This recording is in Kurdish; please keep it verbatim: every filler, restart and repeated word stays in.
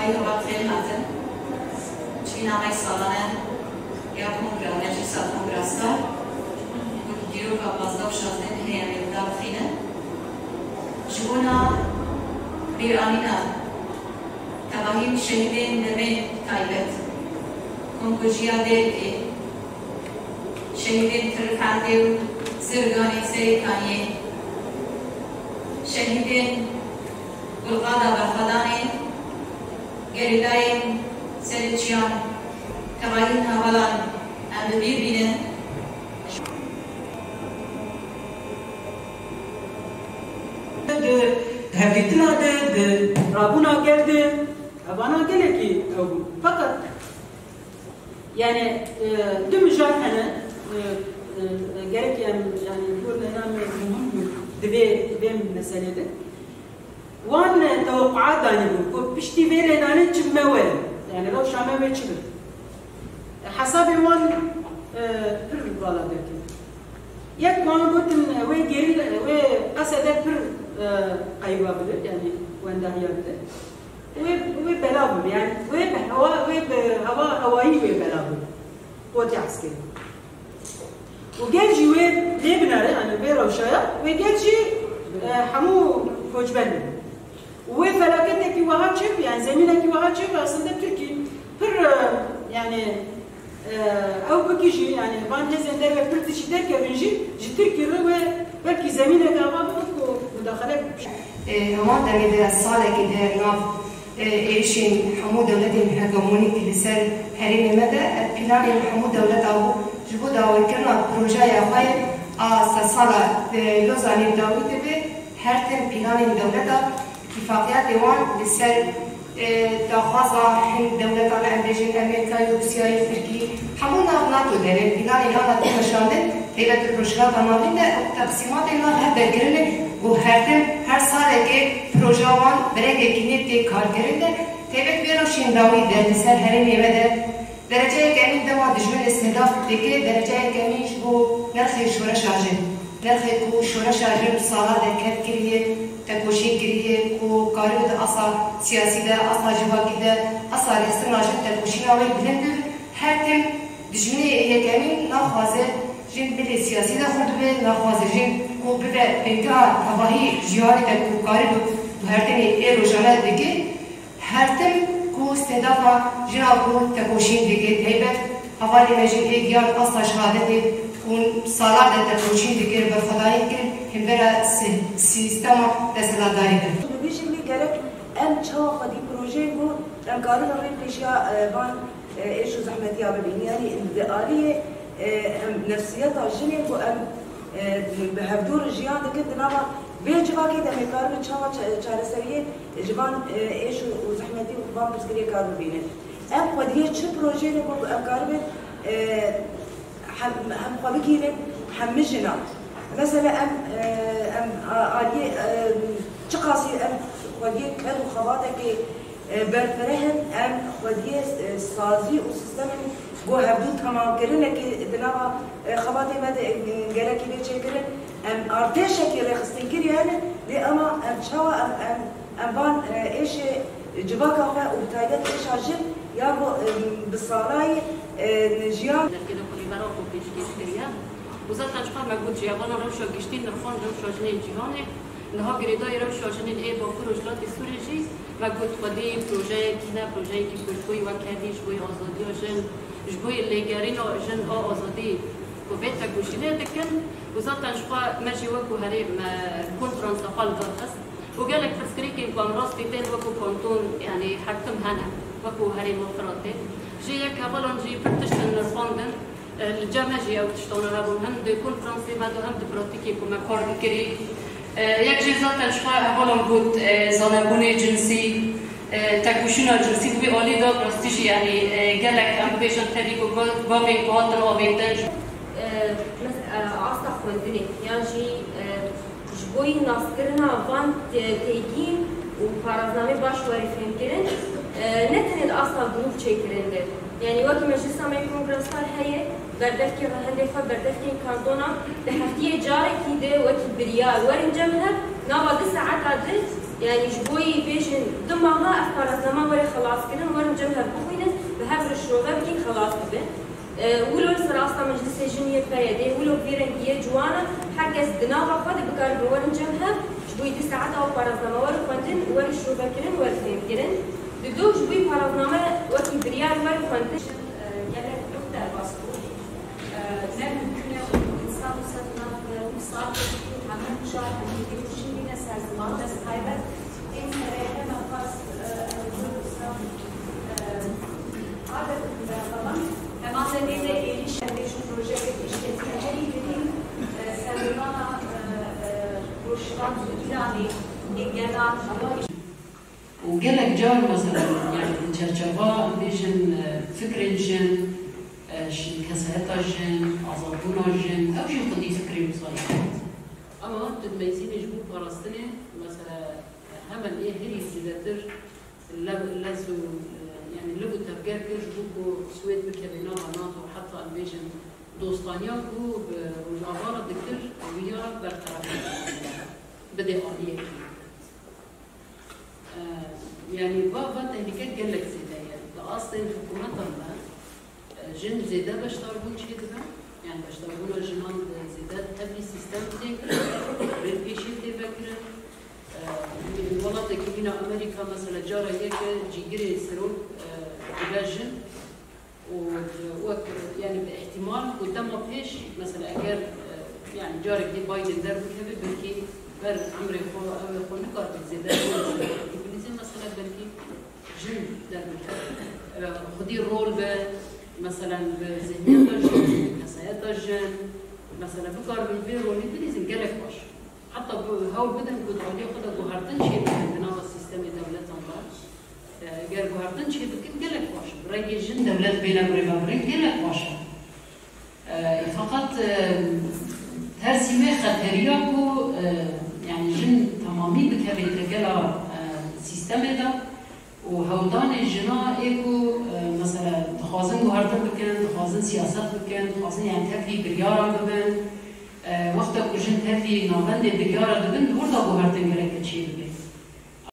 Ay heba xêr hatin. Çîna me salane ya kongra, meclisa kongrasta, ku dîroka pazdeh û şazdeh heye em ê li dar bixînin. Ji bona bîranîna tevahî şehîdên demê taybet, komkujiya Dêrikê, şehîdên Tirifendê û Zirganê Serê Kaniyê, şehîdên Gulqada Berxwedanê, gerîlayên Serê Çiyan, tevahî hevalan em bi bîr bînin. Di hevdîtina de, di rabûna gel de, evana gelekî ew bûn. Feqet, yani, e, du mijar hene, e, e, e, gerek em, yani, bu ne namê muhim bû, di vê, vê meselê de. Wan, e, tewqaat danîbûn ku piştî vê lêdanê çi bi me were, yani rewşa me wê çi be. Hesabê wan, e, pir vala derket. Yek wan gotin, e, wê gerîl, wê qesede pir, e, qeyba bide, yani wendahiya bide. Wê, wê bela bû, yani wê bi hewa, wê bi hewa, hewayî wê bela bû. Qotê eskerî. Û gel jî wê lê binere, yani vê rewşa ya, wê gel jî, e, hemû koçber bin. Û wê felaketekî wiha çêbû, yani zemînekî wiha çêbû, aslında Tirkî pir, e, yani, e, ew bikî jî, yani van hêzên derve pir tişî derkevin jî, ji Tirkî re wê belkî zemîneke ava bibe ku mudaxele bike. E, heman demê de salekê de nav e, êrişên hemû dewletên hegemonîk li ser herêmê me de, e, planên hemû dewleta bû ji bo dawîkirina projeya xwe a sedsala, e, Lozanê dawî dibe, her tim planên dewleta, îtifaqiyatê wan li ser, e, daxwaza hin dewletan, em bêjin Amerîkayê, Rûsyayê, Tirkî, hemû nav NATO de ne, planên wana tê weşandin, taybet li Rojhilata Navîn de ew teqsîmatên nav hev derkirine û her tim, her salekê projeya wan bi rengekî nê tê karkirin de, taybet vê rewşên dawî de li ser herêmê me de, dereceyeke hemîn dema dijmin îstîhdaf dike, dereceyeke hemîn ji bo nirxê şoreşa jin, nirxê ku şoreşa jin sala derket kiriye, tekoşîn kiriye, ku karibe di asta siyasî de, asta civakî de, asta rêxistina jin tekoşîna wê bilind bibe, her tim dijminê yekemîn naxwaze jin bilê siyasî de xurt bibe, naxwaze jin ku bibe bingeha tevahî jiyanê de ku karibe tu her timê ê rojane dike, her tim ku îstîhdafa jina ku tekoşîn dike, taybet hevalê me jin ê giyan asta şehadetê ku sala de tekoşîn dike, berxwedanî dikin hembera si-, sîstema desthilatdarî de. Dibêjin wê gerek em çawa xwedî projeyên ku em karin rê pêşiya, e, van, e, êş û zehmetiya bibînin. Yanî di aliyê, e, em nefsiyeta jinê ku em, e, bi hevdû re jiyan dikin, di nava vê civakê de em ê karibin çawa ça-, çareseriyê ji van, e, êş û, û zehmetî û van pirsgirêkan bibînin. Em xwediyê çi projeyê ku em karibin, e, hem, hem xwe bigihînin, hem mijina. Mesela em, e, em a-, aliyê, e, çiqasî em xwediyê ked û xebatekê, e, berfireh in, em xwediyê, e, sazî û sîstemên ku hevdû temamkirinekê di nava, e, xebatê me de, e, gelekî bê çêkirin, em artêşekî rêxistinkirî hene, lê ema em çawa em, em Em van, e, êşê civaka xwe û bi taybet êşa jin ya ku, e, bi salayî, e, jiyan. Dergehê xwe lî vera xwe pêşkêş kiriye. Û zaten ji xwe me got jî, ya vana rewşa giştî nirxandin rewşa jinên cîhanê. Niha girêdayî rewşa jinên ê Bakur û Rojhilatê Sûriyê jî me got xwedî projeyekî ne, projeyekî ku ji bo yî wek herî ji bo yî azadiya jin, ji bo yî lêgerîna jin a azadî ku vê tekoşînê dikin. Û zaten ji xwe me jî wekû herêm, e, konferansa xwe li dar xist. Û gelek pirsgirêkên ku em rastî tên wekû kanton, yanî her tim hene, wekû herêma Firatê. Jê yek hevalan jî pir tişt in nirxandin, e, li cem me jî ew tiştana hebûn, hem di konferansê me de hem di pratîkê ku me kar dikirî. E, yek jî zaten ji xwe hevalan got, e, zanebûnê cinsî, e, tekoşîna cinsî di wî alî de rastî jî, yanî, e, gelek em bibêjin tevî ku ga-, gavên ku hatin avêtin. E, mes-, e, asta xwendinê yan jî, e, Ji bo yî naskirina van te-, têgîn û paraznamê baş werî fêmkirin, e, ne tenê di asta grûp çêkirin be. Yanî wekî Meclisa me yê Kongrestar heye, berdevkê re hindê xwe berdevkên kardona di heftiyê carekî de wekî biryar werin cem hev, nava du saeta di Yani ji bo yî bêjin du maha ev paraznama were xelaskirin, werin cem hev bixwînin, bi hev re şove bikîn, xelas bibin. E, wilo li ser asta Meclisê Jin yê P Y D'ê, wilo bi vî rengî yê ciwan e, her kes di nava xwe de bikare bi werin cem hev, ji bo yî du saet ew parazname were xwendin, were şovekirin, were fêmkirin. Dido ji bo yî parazname wekî biryar were xwendin. Gelek guh derbas bû. Ne mümkün e, insan wisa di nav wî saetê de hemû çar hemû yekê şînîne ser ziman, dest taybet ên serê heme xwest, e, e, wisa, e, ade bikin beraber. Heman demê de êrîş em bêjin projeyeke pêşketinê herî girîng, e, serhildana, e, e, rojhilat û Îranê ê gelan. Û gelek car mesela, yani di çerçeva, em bêjin, e, fikrên jin, e, şi-, kesayeta jin, azadbûna jin, ew jî xwedî fikrên wisa ye. Ama tu dimeyzînî ji bo parastinê, mesela, hemen ê herî zêdetir lev, lez û, e, yani liv û tevger kir ji bo ku Swêd bikeve nava nato, heta em bêjin dostaniya ku bi Rojava re dikir, ew ya bertaraf bide aliyekî. E, yani va, va tehlike gelek zêde ye. Di astên hikûmetan de, e, jin zêde beşdarbûn çêdibe. Yani beşdarbûna jinan bi zêde tevlî sîstem tê kirin, rê pêşî tê vekirin. E, li welatekî wîna Amerîka mesela cara yek e cîgirê sirok, e, dibe jin. Û, e, wek, yani bi ihtimal ku dema pêş, mesela eger, e, yani carek dî Biden derbikeve, belkî ber emrê xwe, ew xwe nikaribe zêde, belkî mesela belkî jin derbikeve. E, xwedî rol be, mesela bi zihniyeta jin, kesayeta jin, mesela bikaribin vê rolê bilîzin gelek baş. Heta bi hewl bidin ku di aliyê xwe de guhertin çêbikin di nava sîstemê dewletan de. E, ger guhertin çêbikin gelek baş e. Bi rengê jin dewlet bêne birêvebirin gelek baş e. E, feqet, e, tersî wê xeteriya ku, e, yani jin temamî bikeve tekela, e, sîstemê de û hewldanê jina ê ku, e, mesela dixwazin guhertin bikin, dixwazin siyaset bikin, dixwazin yani tevlî biryara bibin. E, wexta ku jin tevlî navendê biryara dibin, li wir de guhertin gereke çêbibe.